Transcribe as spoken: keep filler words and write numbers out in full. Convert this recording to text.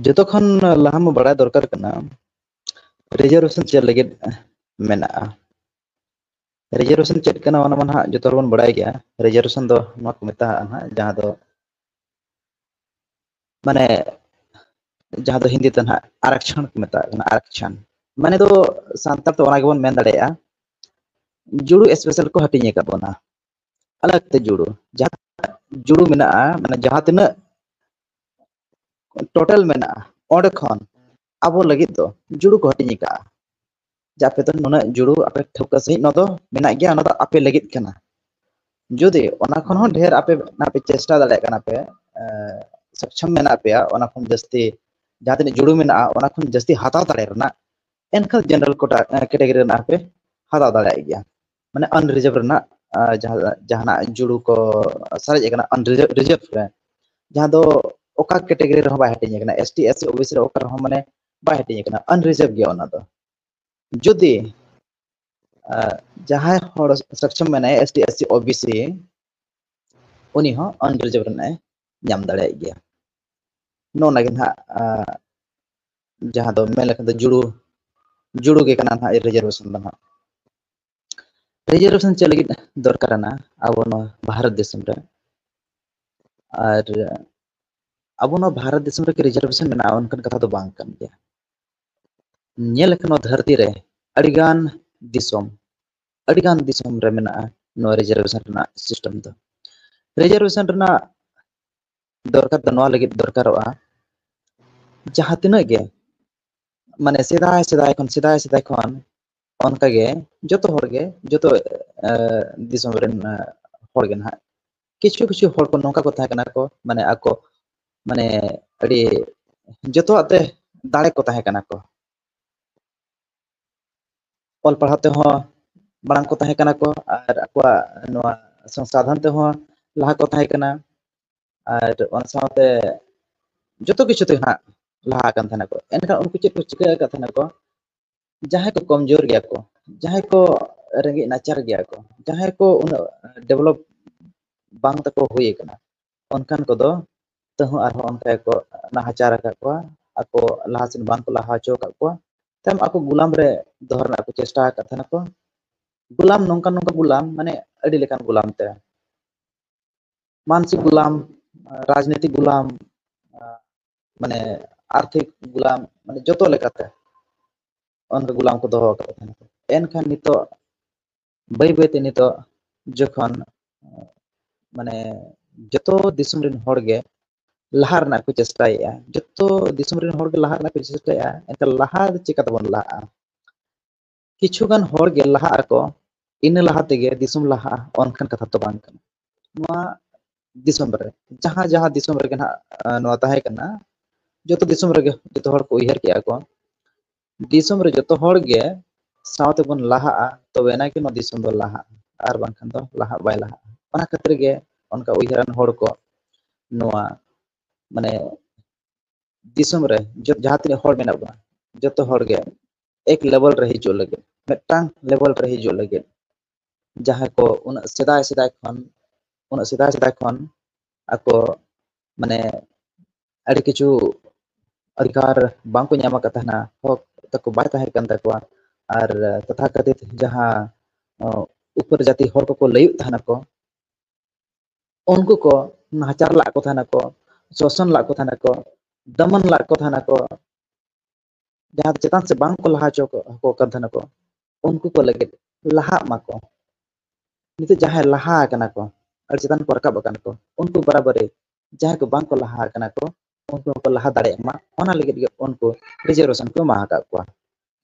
ᱡᱚᱛᱚ ᱠᱷᱚᱱ ᱞᱟᱦᱟ ᱢᱟ ᱵᱟᱲᱟᱭ ᱫᱚᱨᱠᱟᱨ ᱠᱟᱱᱟ, ᱨᱤᱡᱟᱨᱵᱷᱮᱥᱚᱱ ᱪᱮᱫ ᱞᱟᱹᱜᱤᱫ ᱢᱮᱱᱟᱜᱼᱟ? ᱨᱤᱡᱟᱨᱵᱷᱮᱥᱚᱱ ᱪᱮᱫ ᱠᱟᱱᱟ, ᱚᱱᱟ ᱢᱟ ᱱᱟᱦᱟᱜ ᱡᱚᱛᱚ ᱦᱚᱲ ᱵᱚᱱ ᱵᱟᱲᱟᱭ ᱜᱮᱭᱟ᱾ ᱨᱤᱡᱟᱨᱵᱷᱮᱥᱚᱱ ᱫᱚ ᱱᱚᱣᱟ ᱠᱚ ᱢᱮᱛᱟᱜᱼᱟ ᱱᱟᱦᱟᱜ, ᱡᱟᱦᱟᱸ ᱫᱚ, ᱢᱟᱱᱮ, ᱡᱟᱦᱟᱸ ᱫᱚ ᱦᱤᱱᱫᱤ ᱛᱮ ᱱᱟᱦᱟᱜ ᱟᱨᱟᱠᱪᱷᱚᱱ ᱠᱚ ᱢᱮᱛᱟᱜ ᱠᱟᱱᱟ, ᱟᱨᱟᱠᱪᱷᱚᱱ᱾ ᱢᱟᱱᱮ ᱫᱚ ᱥᱟᱱᱛᱟᱲ ᱛᱮ ᱚᱱᱟ ᱜᱮᱵᱚᱱ ᱢᱮᱱ ᱫᱟᱲᱮᱭᱟᱜᱼᱟ, ᱡᱩᱲᱩ ᱥᱯᱮᱥᱟᱞ ᱠᱚ ᱦᱟᱹᱴᱤᱧ ᱟᱠᱟᱫ ᱵᱚᱱᱟ ᱟᱞᱟᱜᱽ ᱛᱮ ᱡᱩᱲᱩ᱾ ᱡᱟᱦᱟᱸ ᱡᱩᱲᱩ ᱢᱮᱱᱟᱜᱼᱟ, ᱢᱟᱱᱮ ᱡᱟᱦᱟᱸ ᱛᱤᱱᱟᱹᱜ ᱴᱳᱴᱟᱞ ᱢᱮᱱᱟᱜᱼᱟ, ᱚᱸᱰᱮ ᱠᱷᱚᱱ ᱟᱵᱚ ᱞᱟᱹᱜᱤᱫ ᱫᱚ ᱡᱩᱲᱩ ᱠᱚ ᱦᱟᱹᱴᱤᱧ ᱟᱠᱟᱫᱼᱟ᱾ ᱡᱮ ᱟᱯᱮ ᱫᱚ ᱱᱩᱱᱟᱹᱜ ᱡᱩᱲᱩ ᱟᱯᱮ ᱴᱷᱟᱹᱣᱠᱟᱹ ᱥᱟᱺᱦᱤᱡ ᱱᱚᱣᱟ ᱫᱚ ᱢᱮᱱᱟᱜ ᱜᱮᱭᱟ, ᱚᱱᱟ ᱫᱚ ᱟᱯᱮ ᱞᱟᱹᱜᱤᱫ ᱠᱟᱱᱟ᱾ ᱡᱩᱫᱤ ᱚᱱᱟ ᱠᱷᱚᱱ ᱦᱚᱸ ᱰᱷᱮᱨ ᱟᱯᱮ ᱱᱟᱜ ᱯᱮ ᱪᱮᱥᱴᱟ ᱫᱟᱲᱮᱭᱟᱜ ᱠᱟᱱᱟ ᱯᱮ, ᱮ, ᱥᱚᱠᱪᱷᱚᱢ ᱢᱮᱱᱟᱜ ᱯᱮᱭᱟ, ᱚᱱᱟ ᱠᱷᱚᱱ ᱡᱟᱹᱥᱛᱤ ᱡᱟᱦᱟᱸ ᱛᱤᱱᱟᱹᱜ ᱡᱩᱲᱩ ᱢᱮᱱᱟᱜᱼᱟ, ᱚᱱᱟ ᱠᱷᱚᱱ ᱡᱟᱹᱥᱛᱤ ᱦᱟᱛᱟᱣ ᱫᱟᱲᱮ ᱨᱮᱱᱟᱜ, ᱮᱱᱠᱷᱟᱱ ᱡᱮᱱᱟᱨᱮᱞ ᱠᱳᱴᱟ, ᱮ, ᱠᱮᱴᱮᱜᱚᱨᱤ ᱨᱮᱱᱟᱜ ᱦᱚᱸᱯᱮ ᱦᱟᱛᱟᱣ ᱫᱟᱲᱮᱭᱟᱜ ᱜᱮᱭᱟ᱾ ᱢᱟᱱᱮ ᱟᱱᱨᱤᱡᱟᱨᱵᱷ ᱨᱮᱱᱟᱜ, ᱟ, ᱡᱟᱦᱟᱸ, ᱡᱟᱦᱟᱱᱟᱜ ᱡᱩᱲᱩ ᱠᱚ ᱥᱟᱨᱮᱡ ᱟᱠᱟᱱᱟ ᱟᱱᱨᱤᱡᱟᱨᱵᱷ ᱨᱮ, ᱡᱟᱦᱟᱸ ᱫᱚ ᱚᱠᱟ ᱠᱮᱴᱮᱜᱚᱨᱤ ᱨᱮᱦᱚᱸ ᱵᱟᱭ ᱦᱟᱹᱴᱤᱧ ᱟᱠᱟᱱᱟ, S T, S C, O B C ᱨᱮ ᱚᱠᱟ ᱨᱮᱦᱚᱸ ᱢᱟᱱᱮ ᱵᱟᱭ ᱦᱟᱹᱴᱤᱧ ᱟᱠᱟᱱᱟ, ᱟᱱᱨᱤᱡᱟᱨᱵᱷ ᱜᱮᱭᱟ ᱚᱱᱟ ᱫᱚ᱾ ᱡᱩᱫᱤ, ᱟ, ᱡᱟᱦᱟᱸᱭ ᱦᱚᱲ ᱥᱚᱠᱪᱷᱚᱢ ᱢᱮᱱᱟᱭᱟ, S T, S C, O B C, ᱩᱱᱤ ᱦᱚᱸ ᱟᱱᱨᱤᱡᱟᱨᱵᱷ ᱨᱮᱱᱟᱜ ᱮ ᱧᱟᱢ ᱫᱟᱲᱮᱭᱟᱜ ᱜᱮᱭᱟ᱾ ᱱᱚᱜᱼᱚ ᱱᱟ ᱜᱮ ᱱᱟᱦᱟᱜ, ᱟ, ᱡᱟᱦᱟᱸ ᱫᱚ ᱢᱮᱱ ᱞᱮᱠᱷᱟᱱ ᱫᱚ ᱡᱩᱲᱩ, ᱡᱩᱲᱩ ᱜᱮ ᱠᱟᱱᱟ ᱱᱟᱦᱟᱜ ᱨᱤᱡᱟᱨᱵᱷᱮᱥᱚᱱ ᱫᱚ ᱱᱟᱦᱟᱜ᱾ ᱨᱤᱡᱟᱨᱵᱷᱮᱥᱚᱱ ᱪᱮᱫ ᱞᱟᱹᱜᱤᱫ ᱫᱚᱨᱠᱟᱨ ᱠᱟᱱᱟ ᱟᱵᱚ ᱱᱚᱣᱟ ᱵᱷᱟᱨᱚᱛ ᱫᱤᱥᱚᱢ ᱨᱮ? ᱟᱨ ᱟᱵᱚ ᱱᱚᱣᱟ ᱵᱷᱟᱨᱚᱛ ᱫᱤᱥᱚᱢ ᱨᱮ ᱨᱤᱡᱟᱨᱵᱷᱮᱥᱚᱱ ᱢᱮᱱᱟᱜᱼᱟ, ᱚᱱᱠᱟᱱ ᱠᱟᱛᱷᱟ ᱫᱚ ᱵᱟᱝ ᱠᱟᱱ ᱜᱮᱭᱟ᱾ ᱧᱮᱞ ᱞᱮᱠᱷᱟᱱ ᱱᱚᱣᱟ ᱫᱷᱟᱹᱨᱛᱤ ᱨᱮ ᱟᱹᱰᱤᱜᱟᱱ ᱫᱤᱥᱚᱢ, ᱟᱹᱰᱤᱜᱟᱱ ᱫᱤᱥᱚᱢ ᱨᱮ ᱢᱮᱱᱟᱜᱼᱟ ᱱᱚᱣᱟ ᱨᱤᱡᱟᱨᱵᱷᱮᱥᱚᱱ ᱨᱮᱱᱟᱜ ᱥᱤᱥᱴᱮᱢ ᱫᱚ᱾ ᱨᱤᱡᱟᱨᱵᱷᱮᱥᱚᱱ ᱨᱮᱱᱟᱜ ᱫᱚᱨᱠᱟᱨ ᱫᱚ ᱱᱚᱣᱟ ᱞᱟᱹᱜᱤᱫ ᱫᱚᱨᱠᱟᱨᱚᱜᱼᱟ, ᱡᱟᱦᱟᱸ ᱛᱤᱱᱟᱹᱜ ᱜᱮ, ᱢᱟᱱᱮ, ᱥᱮᱫᱟᱭ, ᱥᱮᱫᱟᱭ ᱠᱷᱚᱱ, ᱥᱮᱫᱟᱭ, ᱥᱮᱫᱟᱭ ᱠᱷᱚᱱ ᱚᱱᱠᱟᱜᱮ ᱡᱚᱛᱚ ᱦᱚᱲᱜᱮ, ᱡᱚᱛᱚ, ᱮ, ᱫᱤᱥᱚᱢ ᱨᱮᱱ, ᱮ, ᱦᱚᱲᱜᱮ ᱱᱟᱦᱟᱜ, ᱠᱤᱪᱷᱩ ᱠᱤᱪᱷᱩ ᱦᱚᱲ ᱠᱚ ᱱᱚᱝᱠᱟ ᱠᱚ ᱛᱟᱦᱮᱸ ᱠᱟᱱᱟ ᱠᱚ, ᱢᱟᱱᱮ, ᱟᱠᱚ, ᱢᱟᱱᱮ, ᱟᱹᱰᱤ ᱡᱚᱛᱚᱣᱟᱜ ᱛᱮ ᱫᱟᱲᱮ ᱠᱚ ᱛᱟᱦᱮᱸ ᱠᱟᱱᱟ ᱠᱚ᱾ ᱚᱞ ᱯᱟᱲᱦᱟᱣ ᱛᱮᱦᱚᱸ ᱢᱟᱲᱟᱝ ᱠᱚ ᱛᱟᱦᱮᱸ ᱠᱟᱱᱟ ᱠᱚ ᱟᱨ ᱟᱠᱚᱣᱟᱜ ᱱᱚᱣᱟ ᱥᱚᱝᱥᱟᱫᱷᱚᱱ ᱛᱮᱦᱚᱸ ᱞᱟᱦᱟ ᱠᱚ ᱛᱟᱦᱮᱸ ᱠᱟᱱᱟ᱾ ᱟᱨ ᱚᱱᱟ ᱥᱟᱶᱛᱮ ᱡᱚᱛᱚ ᱠᱤᱪᱷᱩ ᱛᱮ ᱦᱟᱸᱜ ᱞᱟᱦᱟ ᱟᱠᱟᱱ ᱛᱟᱦᱮᱱᱟ ᱠᱚ᱾ ᱮᱱᱠᱷᱟᱱ ᱩᱱᱠᱩ ᱪᱮᱫ ᱠᱚ ᱪᱤᱠᱟᱹ ᱟᱠᱟᱫ ᱛᱟᱦᱮᱱᱟ ᱠᱚ? ᱡᱟᱦᱟᱸᱭ ᱠᱚ ᱠᱚᱢᱡᱳᱨ ᱜᱮᱭᱟ ᱠᱚ, ᱡᱟᱦᱟᱸᱭ ᱠᱚ ᱨᱮᱸᱜᱮᱡ ᱱᱟᱪᱟᱨ ᱜᱮᱭᱟ ᱠᱚ, ᱡᱟᱦᱟᱸᱭ ᱠᱚ ᱩᱱᱟᱹᱜ ᱰᱮᱵᱷᱞᱚᱯ ᱵᱟᱝ ᱛᱟᱠᱚ ᱦᱩᱭ ᱟᱠᱟᱱᱟ, ᱚᱱᱠᱟᱱ ᱠᱚᱫᱚ ᱛᱟᱹᱦᱩ ᱟᱨᱦᱚᱸ ᱚᱱᱠᱟ ᱜᱮᱠᱚ ᱱᱟᱦᱟᱪᱟᱨ ᱟᱠᱟᱫ ᱠᱚᱣᱟ, ᱟᱠᱚ ᱞᱟᱦᱟ ᱥᱮᱫ ᱵᱟᱝᱠᱚ ᱞᱟᱦᱟ ᱦᱚᱪᱚ ᱟᱠᱟᱫ ᱠᱚᱣᱟ᱾ ᱛᱟᱭᱚᱢ ᱟᱠᱚ ᱜᱩᱞᱟᱢ ᱨᱮ ᱫᱚᱦᱚ ᱨᱮᱱᱟᱜ ᱠᱚ ᱪᱮᱥᱴᱟ ᱟᱠᱟᱫ ᱛᱟᱦᱮᱱᱟ ᱠᱚ᱾ ᱜᱩᱞᱟᱢ ᱱᱚᱝᱠᱟ ᱱᱚᱝᱠᱟ ᱜᱩᱞᱟᱢ, ᱢᱟᱱᱮ ᱟᱹᱰᱤ ᱞᱮᱠᱟᱱ ᱜᱩᱞᱟᱢ ᱛᱮ, ᱢᱟᱱᱥᱤᱠ ᱜᱩᱞᱟᱢ, ᱨᱟᱡᱽᱱᱤᱛᱤᱠ ᱜᱩᱞᱟᱢ, ᱢᱟᱱᱮ ᱟᱨᱛᱷᱤᱠ ᱜᱩᱞᱟᱢ, ᱢᱟᱱᱮ ᱡᱚᱛᱚ ᱞᱮᱠᱟᱛᱮ ᱚᱱᱠᱟ ᱜᱩᱞᱟᱢ ᱠᱚ ᱫᱚᱦᱚ ᱟᱠᱟᱫ ᱛᱟᱦᱮᱱᱟ᱾ ᱮᱱᱠᱷᱟᱱ ᱱᱤᱛᱚᱜ ᱵᱟᱹᱭ ᱵᱟᱹᱭᱛᱮ ᱱᱤᱛᱚᱜ ᱡᱚᱠᱷᱚᱱ ᱢᱟᱱᱮ ᱡᱚᱛᱚ ᱫᱤᱥᱚᱢ ᱨᱮᱱ ᱦᱚᱲ ᱜᱮ ᱞᱟᱦᱟ ᱨᱮᱱᱟᱜ ᱠᱚ ᱪᱮᱥᱴᱟᱭᱮᱫᱼᱟ, ᱡᱚᱛᱚ ᱫᱤᱥᱚᱢ ᱨᱮᱱ ᱦᱚᱲ ᱜᱮ ᱞᱟᱦᱟ ᱨᱮᱱᱟᱜ ᱠᱚ ᱪᱮᱥᱴᱟᱭᱮᱫᱼᱟ, ᱮᱱᱠᱷᱟᱱ ᱞᱟᱦᱟ ᱫᱚ ᱪᱤᱠᱟ ᱛᱮᱵᱚᱱ ᱞᱟᱦᱟᱜᱼᱟ? ᱠᱤᱪᱷᱩ ᱜᱟᱱ ᱦᱚᱲ ᱜᱮ ᱞᱟᱦᱟᱜ ᱟᱠᱚ, ᱤᱱᱟᱹ ᱞᱟᱦᱟ ᱛᱮᱜᱮ ᱫᱤᱥᱚᱢ ᱞᱟᱦᱟᱜᱼᱟ, ᱚᱱᱠᱟᱱ ᱠᱟᱛᱷᱟ ᱫᱚ ᱵᱟᱝ ᱠᱟᱱᱟ᱾ ᱱᱚᱣᱟ ᱫᱤᱥᱚᱢ ᱨᱮ ᱡᱟᱦᱟᱸ ᱡᱟᱦᱟᱸ ᱫᱤᱥᱚᱢ ᱨᱮᱜᱮ ᱱᱟᱦᱟᱜ, ᱟᱸ, ᱱᱚᱣᱟ ᱛᱟᱦᱮᱸ ᱠᱟᱱᱟ, ᱡᱚᱛᱚ ᱫᱤᱥᱚᱢ ᱨᱮᱜᱮ ᱡᱚᱛᱚ ᱦᱚᱲ ᱠᱚ ᱩᱭᱦᱟᱹᱨ ᱠᱮᱜᱼᱟ ᱠᱚ, ᱫᱤᱥᱚᱢ ᱨᱮ ᱡᱚᱛᱚ ᱦᱚᱲ ᱜᱮ ᱥᱟᱶ ᱛᱮᱵᱚᱱ ᱞᱟᱦᱟᱜᱼᱟ, ᱛᱚᱵᱮ ᱟᱱᱟᱜ ᱜᱮ ᱱᱚᱣᱟ ᱫᱤᱥᱚᱢ ᱫᱚ ᱞᱟᱦᱟᱜᱼᱟ, ᱟᱨ ᱵᱟᱝᱠᱷᱟᱱ ᱫᱚ ᱞᱟᱦᱟᱜ ᱵᱟᱭ ᱞᱟᱦᱟᱜᱼᱟ᱾ ᱚᱱᱟ ᱠᱷᱟᱹᱛᱤᱨ ᱜᱮ ᱚᱱᱠᱟ ᱩᱭᱦᱟᱹᱨᱟᱱ ᱦᱚᱲ ᱠᱚ ᱱᱚᱣᱟ ᱢᱟᱱᱮ ᱫᱤᱥᱚᱢ ᱨᱮ ᱡᱚ-, ᱡᱟᱦᱟᱸ ᱛᱤᱱᱟᱹᱜ ᱦᱚᱲ ᱢᱮᱱᱟᱜ ᱵᱚᱱᱟ, ᱡᱚᱛᱚ ᱦᱚᱲ ᱜᱮ ᱮᱠ ᱞᱮᱵᱮᱞ ᱨᱮ ᱦᱤᱡᱩᱜ ᱞᱟᱹᱜᱤᱫ, ᱢᱤᱫᱴᱟᱝ ᱞᱮᱵᱮᱞ ᱨᱮ ᱦᱤᱡᱩᱜ ᱞᱟᱹᱜᱤᱫ, ᱡᱟᱦᱟᱸᱭ ᱠᱚ ᱩᱱᱟᱹᱜ ᱥᱮᱫᱟᱭ ᱥᱮᱫᱟᱭ ᱠᱷᱚᱱ, ᱩᱱᱟᱹᱜ ᱥᱮᱫᱟᱭ ᱥᱮᱫᱟᱭ ᱠᱷᱚᱱ ᱟᱠᱚ ᱢᱟᱱᱮ ᱟᱹᱰᱤ ᱠᱤᱪᱷᱩ ᱚᱫᱷᱤᱠᱟᱨ ᱵᱟᱝᱠᱚ ᱧᱟᱢ ᱟᱠᱟᱫ ᱛᱟᱦᱮᱱᱟ, ᱦᱚᱠ ᱛᱟᱠᱚ ᱵᱟᱭ ᱛᱟᱦᱮᱸ ᱠᱟᱱ ᱛᱟᱠᱚᱣᱟ, ᱟᱨ ᱛᱚᱛᱷᱟᱠᱚᱛᱷᱤᱛ ᱡᱟᱦᱟᱸ, ᱚ, ᱩᱯᱚᱨ ᱡᱟᱹᱛᱤ ᱦᱚᱲ ᱠᱚᱠᱚ ᱞᱟᱹᱭᱩᱜ ᱛᱟᱦᱮᱱᱟᱠᱚ, ᱩᱱᱠᱩ ᱠᱚ ᱱᱟᱦᱟᱪᱟᱨ ᱞᱟᱜ ᱠᱚ ᱛᱟᱦᱮᱱᱟᱠᱚ, ᱥᱳᱥᱚᱱ ᱞᱟᱜ ᱠᱚ ᱛᱟᱦᱮᱱᱟᱠᱚ, ᱫᱚᱢᱚᱱ ᱞᱟᱜ ᱠᱚ ᱛᱟᱦᱮᱱᱟᱠᱚ, ᱡᱟᱦᱟᱸ ᱫᱚ ᱪᱮᱛᱟᱱ ᱥᱮᱫ ᱵᱟᱝ ᱠᱚ ᱞᱟᱦᱟ ᱦᱚᱪᱚ ᱠᱚ ᱠᱟᱱ ᱛᱟᱦᱮᱱᱟᱠᱚ, ᱩᱱᱠᱩ ᱠᱚ ᱞᱟᱹᱜᱤᱫ ᱞᱟᱦᱟᱜ ᱢᱟᱠᱚ᱾ ᱱᱤᱛᱚᱜ ᱡᱟᱦᱟᱸᱭ ᱞᱟᱦᱟ ᱟᱠᱟᱱᱟ ᱠᱚ, ᱟᱹᱰᱤ ᱪᱮᱛᱟᱱ ᱠᱚ ᱨᱟᱠᱟᱵ ᱟᱠᱟᱱᱟ ᱠᱚ, ᱩᱱᱠᱩ ᱵᱟᱨᱟᱵᱟᱹᱨᱤ ᱡᱟᱦᱟᱸᱭ ᱠᱚ ᱵᱟᱝ ᱠᱚ ᱞᱟᱦᱟ ᱟᱠᱟᱱᱟ ᱠᱚ, ᱩᱱᱠᱩ ᱦᱚᱸᱠᱚ ᱞᱟᱦᱟ ᱫᱟᱲᱮᱭᱟᱜ ᱢᱟ, ᱚᱱᱟ ᱞᱟᱹᱜᱤᱫ ᱜᱮ ᱩᱱᱠᱩ ᱨᱤᱡᱟᱨᱵᱷᱮᱥᱚᱱ ᱠᱚ ᱮᱢᱟ ᱟᱠᱟᱫ ᱠᱚᱣᱟ᱾